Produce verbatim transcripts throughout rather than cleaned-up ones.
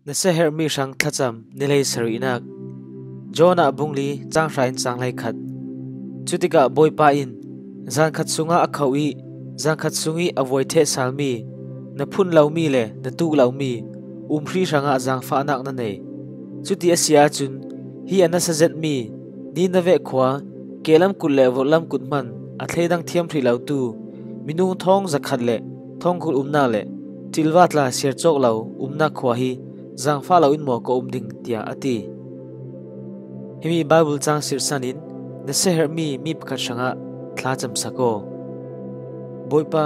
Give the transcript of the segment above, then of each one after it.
Nasa herhmi hrang thlacam, ni hleisarihnak. Jonah bung li, cang hra in cang hleikhat. Cutikah Bawipa in, "Zankhat sungah a kho ih zankhat sungih a vuai thehsalmi, na phun lomi le na tuk lomi umhri hrangah zaangfahnak na nei. Cuti a si ahcun, hi a nasa zetmi Nineveh khua, ke lam kut le vorh lam kut hman a thleidang thiam hrih lotu minung thawng zakhat le thawng kul umnak le ṭilva tla siar cawk lo umnak khua hi zaangfah loin maw ka um ding?" tiah a ti. Himi Baibal cang sirhsan in nasa herhmi mi pakhat hrangah thlacamsak aw. Bawipa,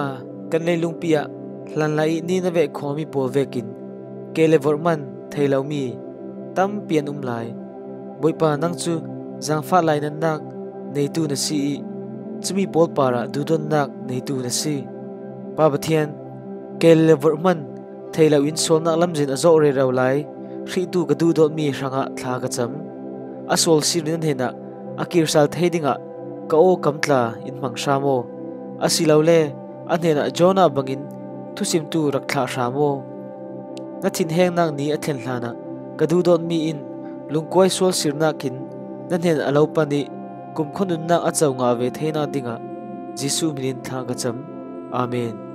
kan leilungpi ah hlanlai ih Nineveh khuami pawl vekin ke le vorh man thei lomi tampi an um lai. Bawipa, nang cu zaangfah lainatnak neitu na si ih cumi pawl parah duhdawtnak neitu na si. Pa Pathian, ke le vorh man thei loin sualnak lamzin a zawh rero lai hrihtu ka duhdawtmi hrangah thla ka cam. A sual sir in a hnenah a kir sal thei dingah ka aw kam tla in hmang hram aw. Asilole a hnenah Jonah bangin thusimtu rak thlah hram aw. Na thinhengnak ni a thlen hlanah ka duhdawtmi in lungkuai sual sirnak in na hnen a lo pan ih kumkhua nunnak a co ngah ve theinak dingah Jesuh hmin in thla ka cam. Amen.